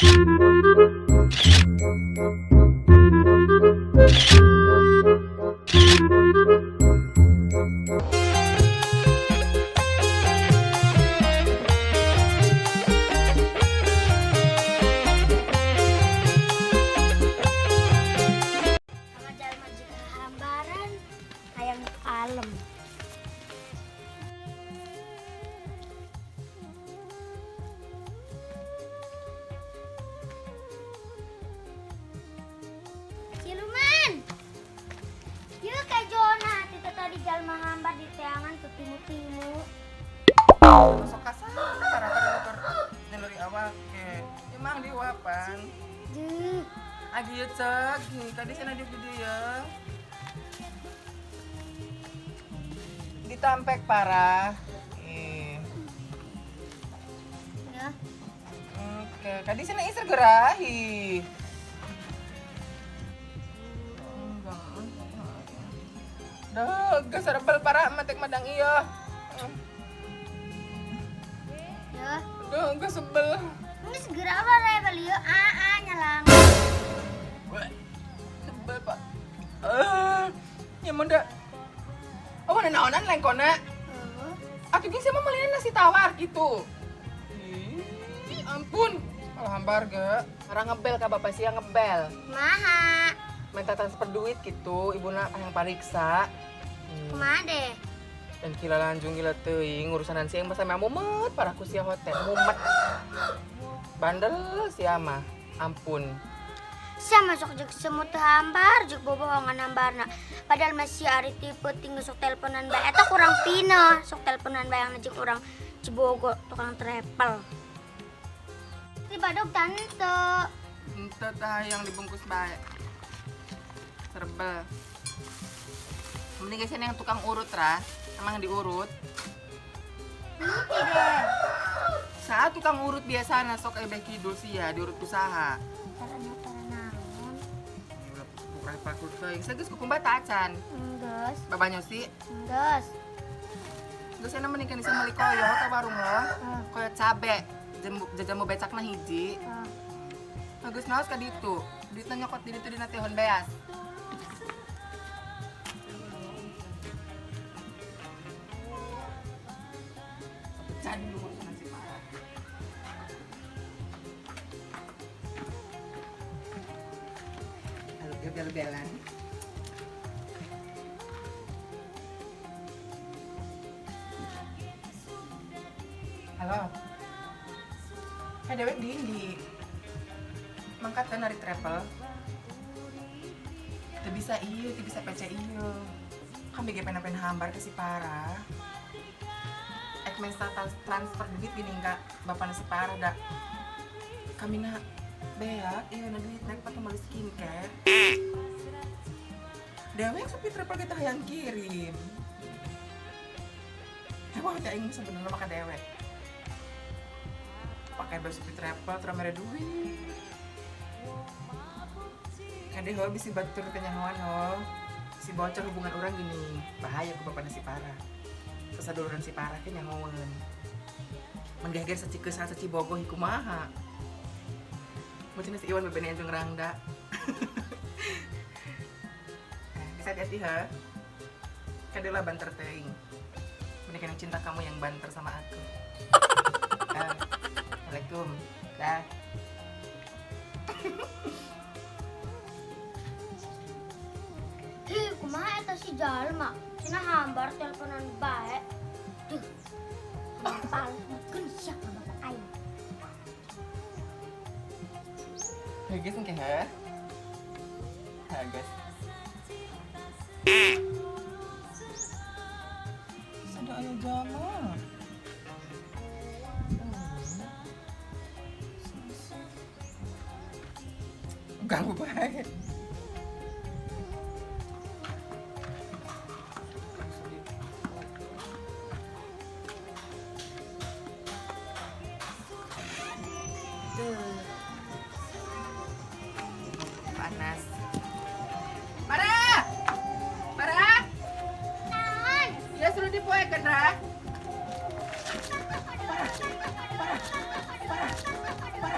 Sama jalma jiga hambaran hayang kalem. Siluman. Yuk ka Jona, tita tadi jalma hambar di teangan tuh timu-timu. Masuk kasar para motor nyeluri awak ke. Emang diwapan. Duh, Agi ya cek, tadi sana di video ya. Ditampek parah. Eh. Ya. Oke, tadi sana iser gerahi. Duh, geus rebel parah matek madang iya. Ya. Duh, geus sebel. Ini segera apa rebel ya? Ah, nyalang. Sebel, Pak. Eh, ya menda. Oh, mana naonan lengkona? Heeh. Atuh geus mah meulina nasi tawar gitu. Ih, ampun. Kalau hambar ge, orang ngebel ka bapak sia ngebel. Maha. Minta transfer duit gitu, ibuna yang pariksa. Kumaha deh? Dan kila lanjung gila teuing urusan si yang sama mumet parah ku sia hotel mumet. Bandel sia mah. Ampun. Sia masuk jeung semut hambar jeung bobohongan hambarna. Padahal masih ari tipe tinggal sok teleponan bae eta kurang pina, sok teleponan bae yang jeung urang Cibogo tukang travel. Di badog tante. Ente tah yang dibungkus bae. Serbel. Mending geus yang tukang urut rah, emang diurut. Nanti deh. Saat tukang urut biasa sok ebeh kidul sia diurut usaha. Tara tara naon? Ulah pakur teuing. Sageus kukumba tacan. Enggeus, Bapak nyosi, enggeus. geus enak mending bisa meuli koyo ka warung lo. Koyo cabe, jamu becakna hiji. Geus naos ka ditu. Duitna nyokot di ditu dina tehon beas. Pecah dulu urusan si parah. Halo, bel-belan. Halo. Dewek di mangkat kan dari travel. Teu bisa ieu, teu bisa PC ieu. Kan bege pen hambar ke si parah. Ek main transfer duit gini enggak bapak nasi parah dah. Kami na beak, iya na duit naik pakai meuli skincare. Dewek sepi travel kita hayang kirim. Wah, teh aing sebenarnya makan dewek. Pakai baju sepi travel terus mere duit. Kade ho bisi batur kenyahoan ho. Si bocor hubungan orang gini, bahaya ku bapak nasi parah. Sasaduluran si parah ke nyahoan. Mun geger sacikeusal sacibogoh kumaha. Mungkin si Iwan bebene jeung rangda. Bisa hati-hati ha. Kade lah banter teuing. Mending yang cinta kamu yang banter sama aku. Assalamualaikum. Dah. Ih, kumaha eta si jalma? Cenah hambar teleponan bae. Duh. Hambar mungkin sia ka bapak aing. Hei guys, engke ha. Ha guys. Ada ayo jama. Ganggu bae. Panas. Parah! Parah! Naon? Ya suruh dipoekeun, Rah. Parah. Parah. Parah. Parah.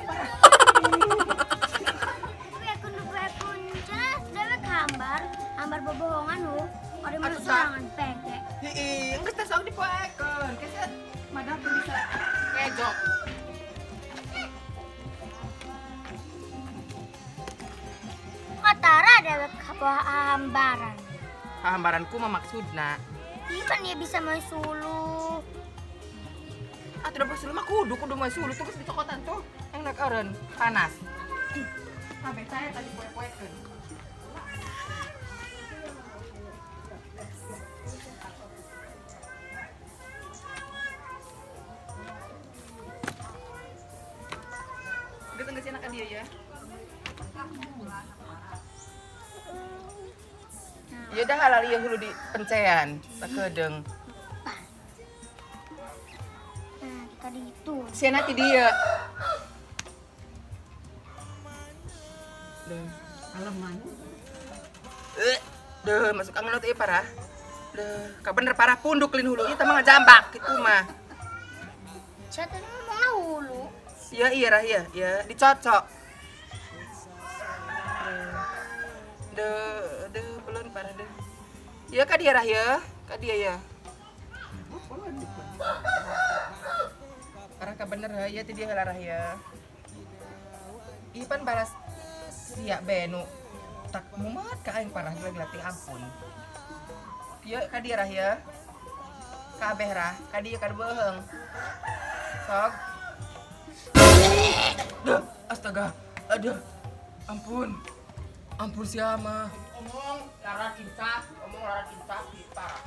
Parah. Wah hambaran. Hambaran ku mah maksudna. Ih kan dia bisa main suluh. Atuh da suluh mah kudu main suluh tuh geus dicokotan tuh. Yang nak eureun panas. Kabeh saya tadi poe-poekeun. Geus enak ka dia ya. Ya dah halal ieu hulu di pencean sakedeung. Nah, tadi itu. Sia ti dieu. Duh, aleman. Duh, masuk angin teh parah. Duh, ka bener parah punduk lin hulu ieu teh mah ngajambak kitu mah. Sia tadi ngomongna hulu. Iya iya rah iya, iya dicocok. Duh, duh, belum parah deh. Iya ka dia rah ya, ka dia ya. Parah ka bener ya ti dia heula rah ya. Ipan balas sia benu tak mumat ka aing parah gila ti ampun. Iya ka dia rah ya. Kabeh rah, ka dia ka beuheung. Sok. Duh, astaga. Aduh. Ampun. Ampun siapa? Omong lara cinta, omong lara cinta parah.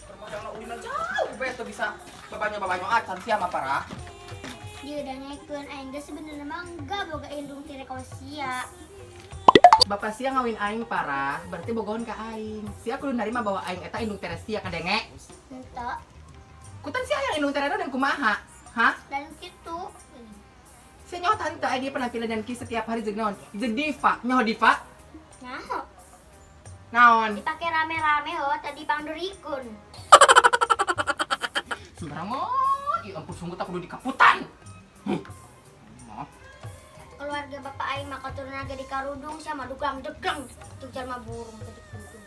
Permodalna ulina jauh bae teu bisa babanyo-babanyo acan sia mah parah. Dia udah ngekeun aing geus sebenarnya mah enggak boga indung tire ka sia. Bapak sia ngawin aing parah, berarti bogohan ka aing. Sia kudu narima bahwa aing eta indung tere sia kadenge. Henteu. Kutan sia yang indung tere dan kumaha? Hah? Dan kitu. Sia nyaho tante aing dia penampilan dan ki setiap hari jeung naon? Jeung diva, nyaho diva? Nyaho. Naon? Dipake rame-rame ho, tadi pangderikun. Sembarangan, ih ampun sungguh tak kudu dikaputan. Keluarga bapak aing mah katurunan ge di Karudung sama dugang degang jeung jalma burung teh di kudung.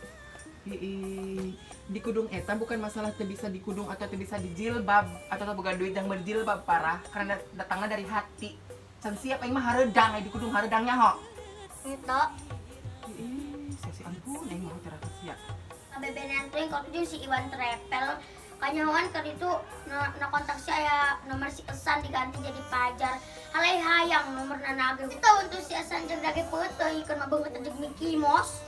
Ih, di kudung eta bukan masalah teu bisa di kudung atau teu bisa dijilbab atau teu boga duit yang berjilbab parah karena datangnya dari hati. Can siap aing mah hareudang di kudung hareudangnya ho. Henteu. Ih, sia ampun aing mah teu sia. Kabebenan teh kok jeung si Iwan Trepel. Kanyahoan keur itu na kontak si aya nomor si Esan diganti jadi Pajar. Halai hayang nomor nana ge. Itu untuk si Esan jeung dage peuteuy ikeun mah beungeut jeung Mickey Mouse.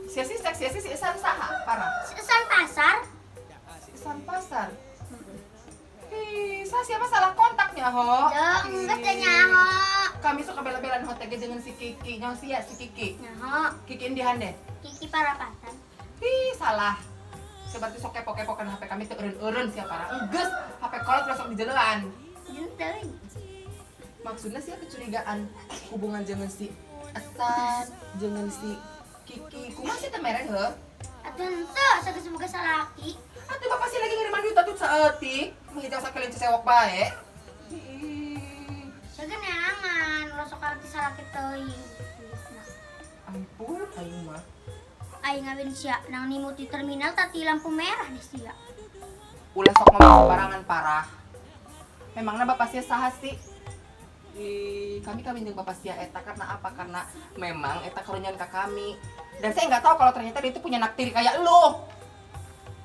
Sia si seks, sia si Esan saha parah? Si Esan pasar. Si Esan pasar. Ih, sa siapa salah kontaknya ho? Ya, enggak teh nyaho. Kami suka bela-belaan ho teh jeung si Kiki, nyaho sia si Kiki. Nyaho. Kiki indihan deh. Kiki parapatan. Ih, salah. Seperti sok kepo-kepo kan HP kami teu eureun-eureun sia parah. Enggeus, HP kolot langsung dijelean. Jeung. Maksudnya sih kecurigaan hubungan jeung si Esan, jeung si Kiki. Kumaha sih teh mere heuh? Atuh henteu, sageus boga salaki. Atuh bapak sih lagi ngiriman duit atuh saeutik, menghijau sakalian cesewok bae. Sageus neangan, ulah sok arti salaki teuing. Ampun aing mah. Aing ngawin sia nang nimut di terminal tati lampu merah deh sia. Ulah sok ngomong sembarangan parah. Memangnya bapak sia saha sih? Kami kawin jeung bapak sia eta karena apa? Karena memang eta karunyaan ka kami. Dan saya nggak tahu kalau ternyata dia itu punya anak tiri kayak lu.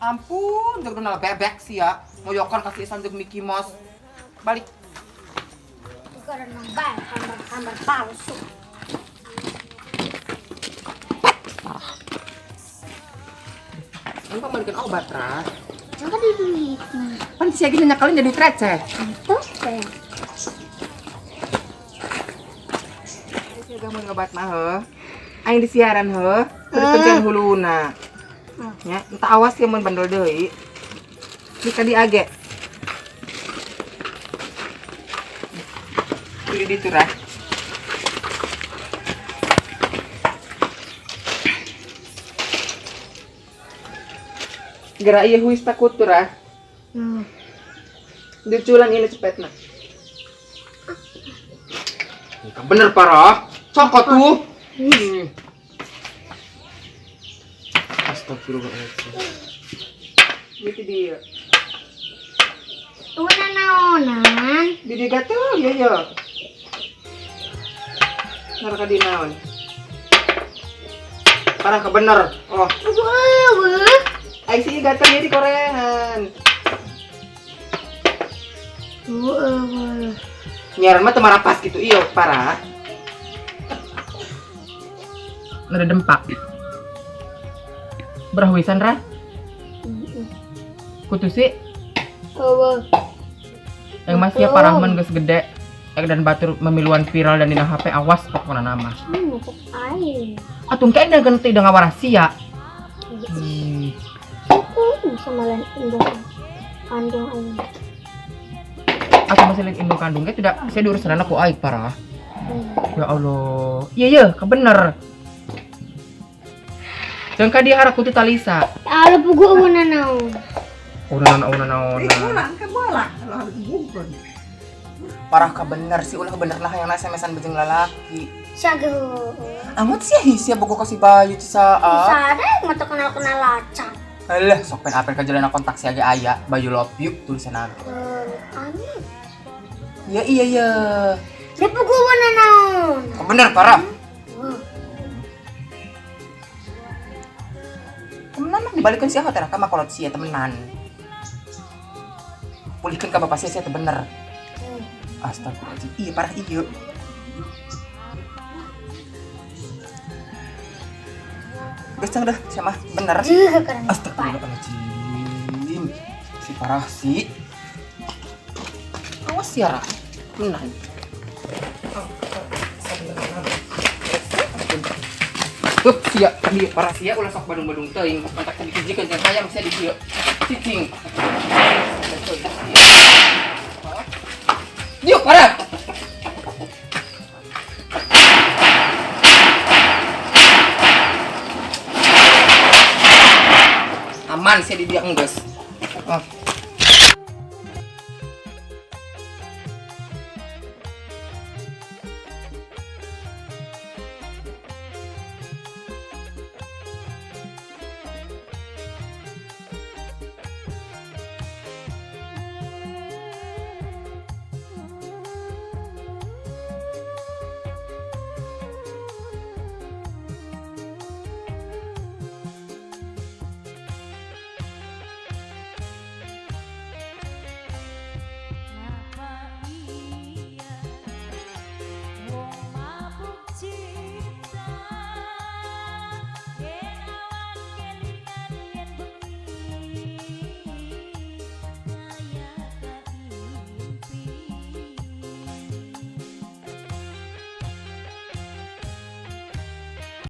Ampun, jeung kenal bebek sia. Moyokan kasih Esan jeung Mickey Mouse. Balik. Karena nambah gambar palsu. Ini pembalikan obat, Ra. Jangan di duit. Pan sia gini nyakalin jadi receh. Itu teh. Sia gak mau ngobat mah heuh. Aing di siaran heuh, kudu pencean huluna. Nya, entah awas ya mun bandel deui. Ini ka diage. Kudu ditu, Ra. Gerak iya huis takut tuh rah. Diculan ini cepetna. Bener parah. Cokot tuh. Astagfirullahaladzim. Itu dia. Una naonan. Didi gatel ya ya. Nara ka di naon. Parah ka bener. Oh. Eueuh. Ai si gatel ieu di korean. Eueuh. Nyaran mah teu marapas gitu iya parah. Ada dempak. Berah wisan ra? Kutu sih. Eueuh. Yang masih parah men geus gede. Ek dan batur memiluan viral dan dina HP awas pokona nama. Kok aing. Atuh engke da genti da ngawarah sia. Sama lain indung kandung aing. Atau masih lain indung kandung ge tidak saya diurus ku aing parah. Ya Allah. Iya iya, kebener. Jangan ka dia harap kutu talisa. Ya Allah pugu eueuh naon. Udah naon naon. Ulang ke bola kalau harus bungkul. Parah ka bener sih ulah bener lah yang SMS-an bejeng lalaki. Siaga. Amat sih sia bogo kasih bayu saa. Sada mah teu kenal-kenal lacan. Alah, sok pen apel ka jalan kontak si age aya, Bayu love you tulisan aku. Amin. Iya iya iya. Dia pugu eueuh naon. Bener parah. Temenan mah dibalikin si teh ka makolot sia temenan. Pulihkeun ka bapak sia sia teh bener. Astagfirullahaladzim. Iya parah iya. Geus cang dah sia mah bener. Astagfirullahaladzim. Si parah si. Awas ya Ra. Temenan. Hup, sia tadi parah sia ulah sok badung-badung teuing. Mantak tadi kijikeun jeung hayam sia di dieu. Cicing. Yuk, parah. Aman sih di dia enggeus. Oh.